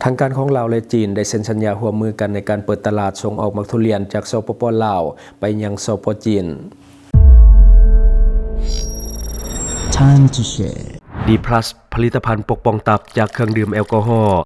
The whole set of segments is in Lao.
ທາງການຂອງລາວ ແລະ ຈີນ ໄດ້ເຊັນສັນຍາຮ່ວມມືກັນໃນການເປີດຕະຫຼາດສົ່ງອອກໝາກທຸລຽນຈາກ ສປປ ລາວ ໄປຍັງ ສປ ຈີນ. Time to share. ດີພລັສ ຜະລິດຕະພັນປົກປ້ອງຕັບຈາກເຄື່ອງດື່ມແອລກໍຮໍ.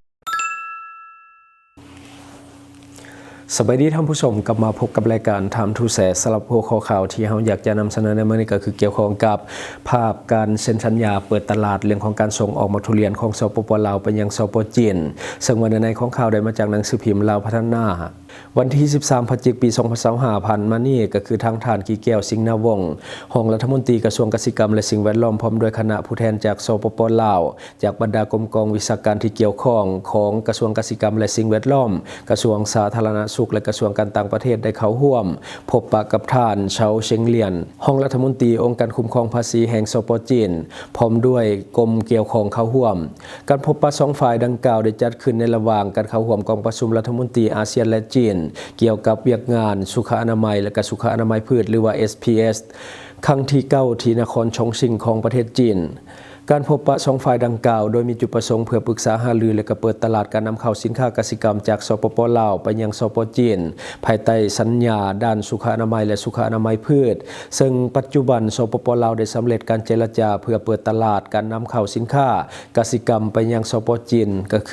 ສະບາຍດີທ່ານຜູ້ຊົມ, ກັບມາພົບກັບລາຍການ Time to Share. ສຳລັບຫົວຂໍ້ຂ່າວທີ່ເຮົາຢາກຈະນຳສະເໜີໃນມື້ນີ້ ກໍຄືກ່ຽວຂ້ອງກັບພາບການເຊັນສັນຍາເປີດຕະຫຼາດເລື່ອງຂອງການສົ່ງອອກໝາກທຸລຽນຂອງ ສປປ ລາວ ໄປຍັງ ສປ ຈີນ, ເຊິ່ງວ່າເນື້ອໃນຂອງຂ່າວໄດ້ມາຈາກໜັງສືພິມລາວພັດທະນາ. ວັນທີສິບສາມ ພະຈິກ ປີສອງພັນຊາວຫ້າ ຜ່ານມານີ້ ກໍຄືທາງທ່ານ ກິແກ້ວ ສິງນາວົງ ຮອງລັດຖະມົນຕີກະຊວງກະສິກຳ ແລະ ສິ່ງແວດລ້ອມ ພ້ອມດ້ວຍຄະນະຜູ້ແທນຈາກ ສປປ ລາວ, ຈາກບັນດາກົມກອງວິຊາການທີ່ກ່ຽວຂ້ອງຂອງກະຊວງກະສິກຳ ແລະ ສິ່ງແວດລ້ອມ, ກະຊວງສາທາລະນະສຸກ ແລະ ກະຊວງການຕ່າງປະເທດ ໄດ້ເຂົ້າຮ່ວມພົບປະກັບທ່ານ ເຊົາ ເຊັງລຽນ ຮອງລັດຖະມົນຕີອົງການຄຸ້ມຄອງພາສີແຫ່ງ ສປ ຈີນ ພ້ອມດ້ວຍກົມກ່ຽວຂ້ອງເຂົ້າຮ່ວມ. ການພົບປະສອງຝ່າຍດັ່ງກ່າວໄດ້ຈັດຂຶ້ນໃນລະຫວ່າງການເຂົ້າຮ່ວມກອງປະຊຸມລັດຖະມົນຕີອາຊຽນ ແລະ ຈີນ ກ່ຽວກັບວຽກງານສຸຂະອະນາໄມ ແລະ ກະສຸຂະອະນາໄມພືດ ຫຼືວ່າ ເອສພີເອສ ຄັ້ງທີເກົ້າ ທີ່ນະຄອນຊົງຊິງຂອງປະເທດຈີນ. ການພົບປະສອງຝ່າຍດັ່ງກ່າວ ໂດຍມີຈຸດປະສົງເພື່ອປຶກສາຫາລື ແລະ ກະເປີດຕະຫຼາດການນຳເຂົ້າສິນຄ້າກະສິກຳຈາກ ສປປ ລາວ ໄປຍັງ ສປ ຈີນ ພາຍໃຕ້ສັນຍາດ້ານສຸຂະອະນາໄມ ແລະ ສຸຂະອະນາໄມພືດ, ເຊິ່ງປັດຈຸບັນ ສປປ ລາວ ໄດ້ສຳເລັດການເຈລະຈາເພື່ອເປີດຕະຫຼາດການນຳເຂົ້າສິນຄ້າ ກະສິກຳໄປຍັງ ສປ ຈີນ ກໍຄື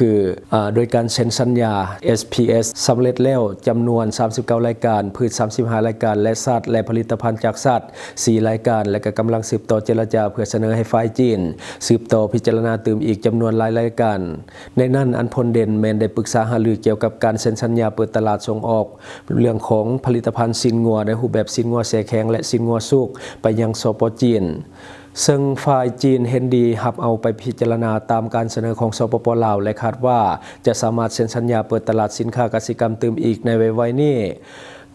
ອາ ໂດຍການເຊັນສັນຍາ ເອສພີເອສ ສຳເລັດແລ້ວຈຳນວນສາມສິບເກົ້າລາຍການ, ພືດສາມສິບຫ້າລາຍການ ແລະ ສັດ ແລະ ຜະລິດຕະພັນຈາກສັດສີ່ລາຍການ ແລະ ກໍກຳລັງສືບຕໍ່ເຈລະຈາເພື່ອສະເໜີໃຫ້ຝ່າຍຈີນສືບຕໍ່ພິຈາລະນາຕື່ມອີກຈຳນວນຫຼາຍລາຍການ. ໃນນັ້ນ ອັນພົ້ນເດັ່ນແມ່ນໄດ້ປຶກສາຫາລືກ່ຽວກັບການເຊັນສັນຍາເປີດຕະຫຼາດສົ່ງອອກເລື່ອງຂອງຜະລິດຕະພັນຊີ້ນງົວໃນຮູບແບບຊີ້ນງົວແຊ່ແຂງ ແລະ ຊີ້ນງົວສຸກໄປຍັງ ສປ ຈີນ. ເຊິ່ງຝ່າຍຈີນເຫັນດີຮັບເອົາໄປພິຈາລະນາຕາມການສະເໜີຂອງ ສປປ ລາວ ແລະ ຄາດວ່າຈະສາມາດເຊັນສັນຍາເປີດຕະຫຼາດສິນຄ້າກະສິກຳຕື່ມອີກໃນໄວໆນີ້.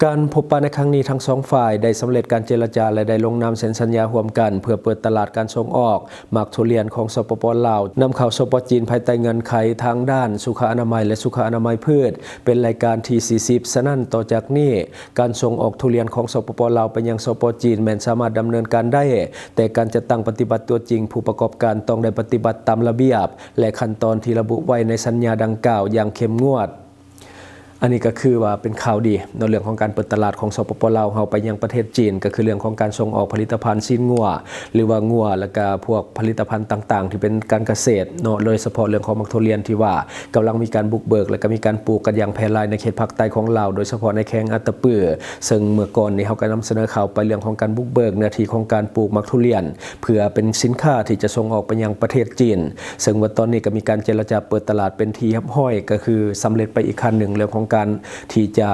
ການພົບປະໃນຄັ້ງນີ້ ທັງສອງຝ່າຍໄດ້ສຳເລັດການເຈລະຈາ ແລະ ໄດ້ລົງນາມເຊັນສັນຍາຮ່ວມກັນ ເພື່ອເປີດຕະຫຼາດການສົ່ງອອກໝາກທຸລຽນຂອງ ສປປ ລາວ ນຳເຂົ້າ ສປ ຈີນ ພາຍໃຕ້ເງື່ອນໄຂທາງດ້ານສຸຂະອະນາໄມ ແລະ ສຸຂະອະນາໄມພືດ ເປັນລາຍການທີສີ່ສິບ. ສະນັ້ນ, ຕໍ່ຈາກນີ້ ການສົ່ງອອກທຸລຽນຂອງ ສປປ ລາວ ໄປຍັງ ສປ ຈີນ ແມ່ນສາມາດດຳເນີນການໄດ້, ແຕ່ການຈັດຕັ້ງປະຕິບັດຕົວຈິງ, ຜູ້ປະກອບການຕ້ອງໄດ້ປະຕິບັດຕາມລະບຽບ ແລະ ຂັ້ນຕອນທີ່ລະບຸໄວ້ໃນສັນຍາດັ່ງກ່າວຢ່າງເຂັ້ມງວດ. ອັນນີ້ກໍຄືວ່າເປັນຂ່າວດີເນາະ, ເລື່ອງຂອງການເປີດຕະຫຼາດຂອງ ສປປ ລາວ ເຮົາໄປຍັງປະເທດຈີນ, ກໍຄືເລື່ອງຂອງການສົ່ງອອກຜະລິດຕະພັນຊີ້ນງົວ ຫຼືວ່າງົວ ແລ້ວກໍພວກຜະລິດຕະພັນຕ່າງໆທີ່ເປັນການກະເສດເນາະ, ໂດຍສະເພາະເລື່ອງຂອງໝາກທຸລຽນທີ່ວ່າ ກຳລັງມີການບຸກເບີກ ແລະ ກໍມີການປູກກັນຢ່າງແຜ່ຫຼາຍໃນເຂດພາກໃຕ້ຂອງລາວ, ໂດຍສະເພາະໃນແຂວງອັດຕະປື, ເຊິ່ງເມື່ອກ່ອນນີ້ເຮົາກໍນຳສະເໜີຂ່າວໄປເລື່ອງຂອງການບຸກເບີກເນື້ອທີ່ຂອງການປູກໝາກທຸລຽນ ເພື່ອເປັນສິນຄ້າທີ່ຈະສົ່ງອອກໄປຍັງປະເທດຈີນ, ເຊິ່ງວ່າຕອນນີ້ກໍມີການເຈລະຈາເປີດຕະຫຼາດເປັນທີ່ຮຽບຮ້ອຍ, ກໍຄືສຳເລັດໄປອີກຂັ້ນໜຶ່ງ ເລື່ອງຂອງການທີ່ຈະ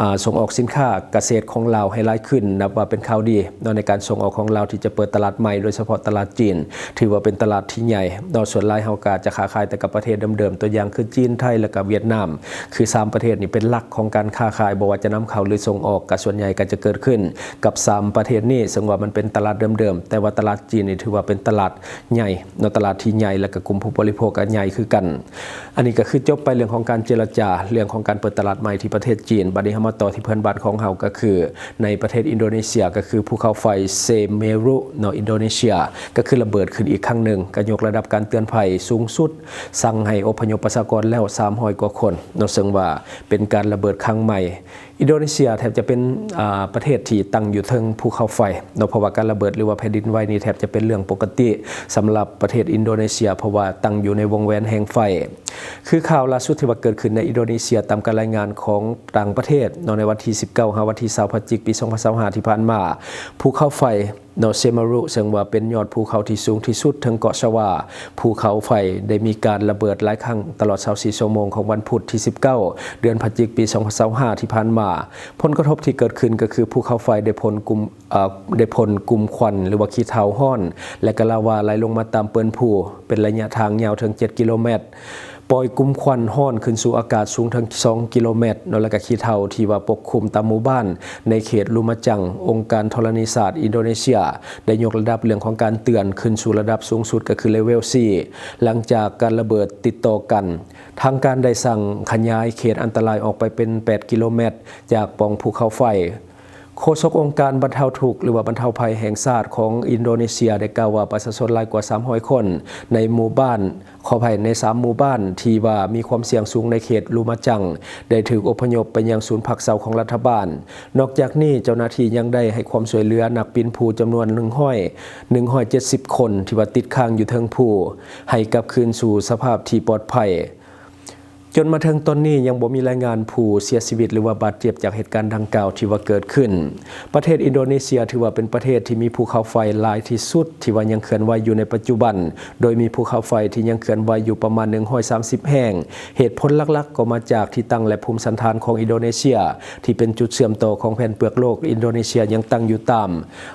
ອາ ສົ່ງອອກສິນຄ້າກະເສດຂອງລາວໃຫ້ຫຼາຍຂຶ້ນ, ນັບວ່າເປັນຂ່າວດີເນາະ ໃນການສົ່ງອອກຂອງລາວທີ່ຈະເປີດຕະຫຼາດໃໝ່, ໂດຍສະເພາະຕະຫຼາດຈີນ ຖືວ່າເປັນຕະຫຼາດທີ່ໃຫຍ່ເນາະ. ສ່ວນຫຼາຍເຮົາກໍຈະຄ້າຂາຍແຕ່ກັບປະເທດເດີມໆ, ຕົວຢ່າງຄືຈີນ, ໄທ ແລ້ວກໍຫວຽດນາມ, ຄືສາມປະເທດນີ້ເປັນຫຼັກຂອງການຄ້າຂາຍ, ບໍ່ວ່າຈະນຳເຂົ້າ ຫຼື ສົ່ງອອກ, ກໍສ່ວນໃຫຍ່ກໍຈະເກີດຂຶ້ນກັບສາມປະເທດນີ້, ເຊິ່ງວ່າມັນເປັນຕະຫຼາດເດີມໆ, ແຕ່ວ່າຕະຫຼາດຈີນນີ້ຖືວ່າເປັນຕະຫຼາດໃຫຍ່ເນາະ, ຕະຫຼາດທີ່ໃຫຍ່ ແລ້ວກໍກຸ່ມຜູ້ບໍລິໂພກກໍໃຫຍ່ຄືກັນ. ອັນນີ້ກໍຄືຈົບໄປເລື່ອງຂອງການເຈລະຈາ ເລື່ອງຂອງການເປີດຕະຫຼາດໃໝ່ທີ່ປະເທດຈີນ. ບັດນີ້ເຮົາມາຕໍ່ທີ່ເພື່ອນບ້ານຂອງເຮົາ ກໍຄືໃນປະເທດອິນໂດເນເຊຍ, ກໍຄືພູເຂົາໄຟເຊເມຣຸເນາະ, ອິນໂດເນເຊຍ, ກໍຄືລະເບີດຂຶ້ນອີກຄັ້ງໜຶ່ງ, ກໍຍົກລະດັບການເຕືອນໄພສູງສຸດ, ສັ່ງໃຫ້ອົບພະຍົບປະຊາກອນແລ້ວສາມຮ້ອຍກວ່າຄົນເນາະ, ເຊິ່ງວ່າເປັນການລະເບີດຄັ້ງໃໝ່. ອິນໂດເນເຊຍແທບຈະເປັນ ອາ ປະເທດທີ່ຕັ້ງຢູ່ເທິງພູເຂົາໄຟເນາະ, ເພາະວ່າການລະເບີດ ຫຼືວ່າແຜ່ນດິນໄຫວນີ້ແທບຈະເປັນເລື່ອງປົກກະຕິສຳລັບປະເທດອິນໂດເນເຊຍ, ເພາະວ່າຕັ້ງຢູ່ໃນວົງແຫວນແຫ່ງໄຟ. ຄືຂ່າວລ່າສຸດທີ່ວ່າເກີດຂຶ້ນໃນອິນໂດເນເຊຍ, ຕາມການລາຍງານຂອງຕ່າງປະເທດເນາະ, ໃນວັນທີສິບເກົ້າ ຫາວັນທີຊາວ ພະຈິກ ປີສອງພັນຊາວຫ້າ ທີ່ຜ່ານມາ, ພູເຂົາໄຟ ເນາະ ເຊມາຣຸ ເຊິ່ງວ່າເປັນຍອດພູເຂົາທີ່ສູງທີ່ສຸດເທິງເກາະຊາວາ, ພູເຂົາໄຟໄດ້ມີການລະເບີດຫຼາຍຄັ້ງຕະຫຼອດຊາວສີ່ຊົ່ວໂມງຂອງວັນພຸດທີສິບເກົ້າ ເດືອນພະຈິກ ປີສອງພັນຊາວຫ້າ ທີ່ຜ່ານມາ. ຜົນກະທົບທີ່ເກີດຂຶ້ນກໍຄືພູເຂົາໄຟໄດ້ພົ້ນກຸ່ມ ເອີ ໄດ້ພົ້ນກຸ່ມຄວັນ ຫຼືວ່າຂີ້ເຖົາຮ້ອນ ແລະ ກະລາວາໄຫຼລົງມາຕາມເປີ້ນພູ ເປັນໄລຍະທາງຍາວເຖິງເຈັດກິໂລແມັດ. ປ່ອຍກຸ່ມຄວັນຮ້ອນຂຶ້ນສູ່ອາກາດສູງເຖິງສອງກິໂລແມັດເນາະ ແລະກະຂີ້ເຖົາທີ່ວ່າປົກຄຸມຕາມໝູ່ບ້ານໃນເຂດລຸມະຈັງ. ອົງການທໍລະນີສາດອິນໂດເນເຊຍໄດ້ຍົກລະດັບເລື່ອງຂອງການເຕືອນຂຶ້ນສູ່ລະດັບສູງສຸດ ກໍຄືເລເວວສີ່ ຫຼັງຈາກການລະເບີດຕິດຕໍ່ກັນ. ທາງການໄດ້ສັ່ງຂະຫຍາຍເຂດອັນຕະລາຍອອກໄປເປັນແປດກິໂລແມັດຈາກປ່ອງພູເຂົາໄຟ. ໂ ໂຄສົກອົງການບັນເທົາທຸກ ຫຼືວ່າບັນເທົາໄພແຫ່ງຊາດຂອງອິນໂດເນເຊຍ ໄດ້ກ່າວວ່າ ປະຊາຊົນຫຼາຍກວ່າສາມຮ້ອຍຄົນ ໃນໝູ່ບ້ານ ຂໍອະໄພ ໃນສາມໝູ່ບ້ານທີ່ວ່າມີຄວາມສ່ຽງສູງໃນເຂດລູມາຈັງ ໄດ້ຖືກອົບພະຍົບໄປຍັງສູນພັກເຊົາຂອງລັດຖະບານ. ນອກຈາກນີ້ ເຈົ້າໜ້າທີ່ຍັງໄດ້ໃຫ້ຄວາມຊ່ວຍເຫຼືອນັກປິ່ນພູຈຳນວນໜຶ່ງຮ້ອຍ ໜຶ່ງຮ້ອຍເຈັດສິບຄົນ ທີ່ວ່າຕິດຄ້າງຢູ່ເທິງພູ ໃຫ້ກັບຄືນສູ່ສະພາບທີ່ປອດໄພ. ຈົນມາເຖິງຕອນນີ້ ຍັງບໍ່ມີລາຍງານຜູ້ເສຍຊີວິດ ຫຼືວ່າບາດເຈັບຈາກເຫດການດັ່ງກ່າວທີ່ວ່າເກີດຂຶ້ນ. ປະເທດອິນໂດເນເຊຍຖືວ່າເປັນປະເທດທີ່ມີພູເຂົາໄຟຫຼາຍທີ່ສຸດ ທີ່ວ່າຍັງເຄື່ອນໄຫວຢູ່ໃນປັດຈຸບັນ, ໂດຍມີພູເຂົາໄຟທີ່ຍັງເຄື່ອນໄຫວຢູ່ປະມານໜຶ່ງຮ້ອຍສາມສິບແຫ່ງ. ເຫດຜົນຫຼັກໆກໍມາຈາກທີ່ຕັ້ງ ແລະ ພູມສັນຖານຂອງອິນໂດເນເຊຍ ທີ່ເປັນຈຸດເຊື່ອມຕໍ່ຂອງແຜ່ນເປືອກໂລກ. ອິນໂດເນເຊຍຍັງຕັ້ງຢູ່ຕາມ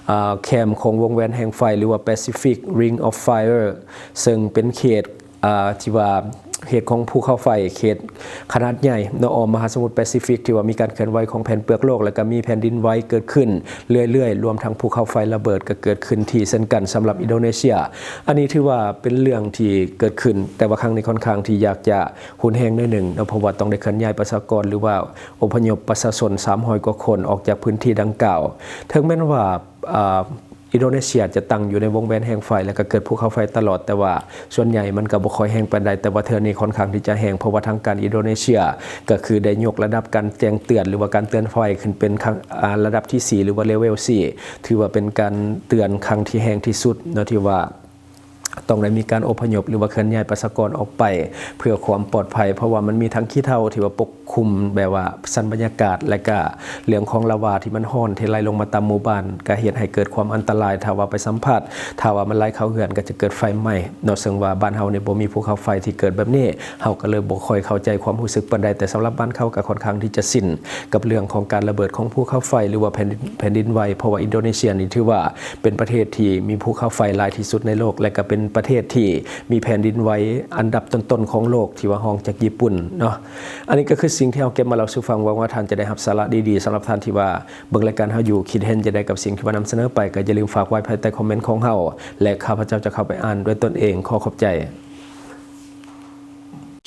ອາ ແຄມຂອງວົງແຫວນແຫ່ງໄຟ ຫຼືວ່າ Pacific Ring of Fire ເຊິ່ງເປັນເຂດ ອາ ທີ່ວ່າເຂດຂອງພູເຂົາໄຟ ເຂດຂະໜາດໃຫຍ່ເນາະ ອ້ອມມະຫາສະໝຸດແປຊີຟິກ ທີ່ວ່າມີການເຄື່ອນໄຫວຂອງແຜ່ນເປືອກໂລກ ແລ້ວກໍມີແຜ່ນດິນໄຫວເກີດຂຶ້ນເລື້ອຍໆ, ລວມທັງພູເຂົາໄຟລະເບີດກໍເກີດຂຶ້ນທີ່ເຊັ່ນກັນສຳລັບອິນໂດເນເຊຍ. ອັນນີ້ຖືວ່າເປັນເລື່ອງທີ່ເກີດຂຶ້ນ, ແຕ່ວ່າຄັ້ງນີ້ຂ້ອນຂ້າງທີ່ຢາກຈະຮຸນແຮງໜ້ອຍໜຶ່ງເນາະ, ເພາະວ່າຕ້ອງໄດ້ເຄື່ອນຍ້າຍປະຊາກອນ ຫຼືວ່າອົບພະຍົບປະຊາຊົນສາມຮ້ອຍກວ່າຄົນອອກຈາກພື້ນທີ່ດັ່ງກ່າວ. ເຖິງແມ່ນວ່າ ອາ ອິນໂດເນເຊຍຈະຕັ້ງຢູ່ໃນວົງແຫວນແຫ່ງໄຟ ແລະ ກໍເກີດພູເຂົາໄຟຕະຫຼອດ, ແຕ່ວ່າສ່ວນໃຫຍ່ມັນກໍບໍ່ຄ່ອຍແຮງປານໃດ, ແຕ່ວ່າເທື່ອນີ້ຂ້ອນຂ້າງທີ່ຈະແຮງ, ເພາະວ່າທາງການອິນໂດເນເຊຍກໍຄືໄດ້ຍົກລະດັບການແຈ້ງເຕືອນ ຫຼືວ່າການເຕືອນໄພຂຶ້ນເປັນຄັ້ງ ອາ ລະດັບທີສີ່ ຫຼືວ່າເລເວວສີ່ ຖືວ່າເປັນການເຕືອນຄັ້ງທີ່ແຮງທີ່ສຸດເນາະ ທີ່ວ່າຕ້ອງໄດ້ມີການອົບພະຍົບ ຫຼືວ່າເຄື່ອນຍ້າຍປະຊາກອນອອກໄປເພື່ອຄວາມປອດໄພ, ເພາະວ່າມັນມີທັງຂີ້ເຖົ້າທີ່ວ່າປົກ ຄຸມແບບວ່າຊັ້ນບັນຍາກາດ ແລະກະເລື່ອງຂອງລາວາທີ່ມັນຮ້ອນ ທີ່ໄຫຼລົງມາຕາມໝູ່ບ້ານ ກະເຮັດໃຫ້ເກີດຄວາມອັນຕະລາຍ. ຖ້າວ່າໄປສຳຜັດ ຖ້າວ່າມັນໄຫຼເຂົ້າເຮືອນ ກະຈະເກີດໄຟໄໝ້ເນາະ, ເຊິ່ງວ່າບ້ານເຮົານີ້ບໍ່ມີພູເຂົາໄຟທີ່ເກີດແບບນີ້ ເຮົາກະເລີຍບໍ່ຄ່ອຍເຂົ້າໃຈຄວາມຮູ້ສຶກປານໃດ. ແຕ່ສຳລັບບ້ານເຂົາກະຂ້ອນຂ້າງທີ່ຈະຊິນກັບເລື່ອງຂອງການລະເບີດຂອງພູເຂົາໄຟ ຫຼືວ່າແຜ່ນ ແຜ່ນດິນໄຫວ, ເພາະວ່າອິນໂດເນເຊຍນີ້ຖືວ່າເປັນປະເທດທີ່ມີພູເຂົາໄຟຫຼາຍທີ່ສຸດໃນໂລກ ແລະກະເປັນປະເທດທີ່ມີແຜ່ນດິນໄຫວອັນດັບຕົ້ນໆຂອງໂລກ ທີ່ວ່າຮອງຈາກຍີ່ປຸ່ນເນາະ. ອັນນີ້ກໍຄືສິ່ງທີ່ເຮົາເກັບມາເລົ່າສູ່ຟັງ, ຫວັງວ່າທ່ານຈະໄດ້ຮັບສາລະດີໆ. ສຳລັບທ່ານທີ່ວ່າເບິ່ງລາຍການເຮົາຢູ່ ຄິດເຫັນຈັ່ງໃດກັບສິ່ງທີ່ວ່ານຳສະເໜີໄປ ກໍຢ່າລືມຝາກໄວ້ພາຍໃຕ້ຄອມເມັນຂອງເຮົາ ແລະ ຂ້າພະເຈົ້າຈະເຂົ້າໄປອ່ານດ້ວຍຕົນເອງ. ຂໍຂອບໃຈ.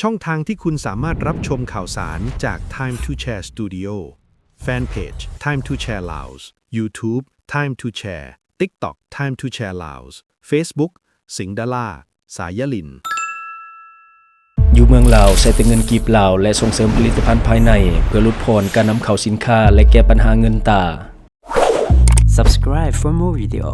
ช่องทางที่คุณสามารถรับชมข่าวสารจาก Time to Share Studio Fanpage Time to Share Laos YouTube Time to Share TikTok Time to Share Laos Facebook สิงห์ดารา สายยลิน ຢູ່ເມືອງລາວ ໃຊ້ແຕ່ເງິນກີບລາວ ແລະ ສົ່ງເສີມຜະລິດຕະພັນພາຍໃນ ເພື່ອຫຼຸດຜ່ອນການນຳເຂົ້າສິນຄ້າ ແລະ ແກ້ບັນຫາເງິນຕາ. Subscribe for more video.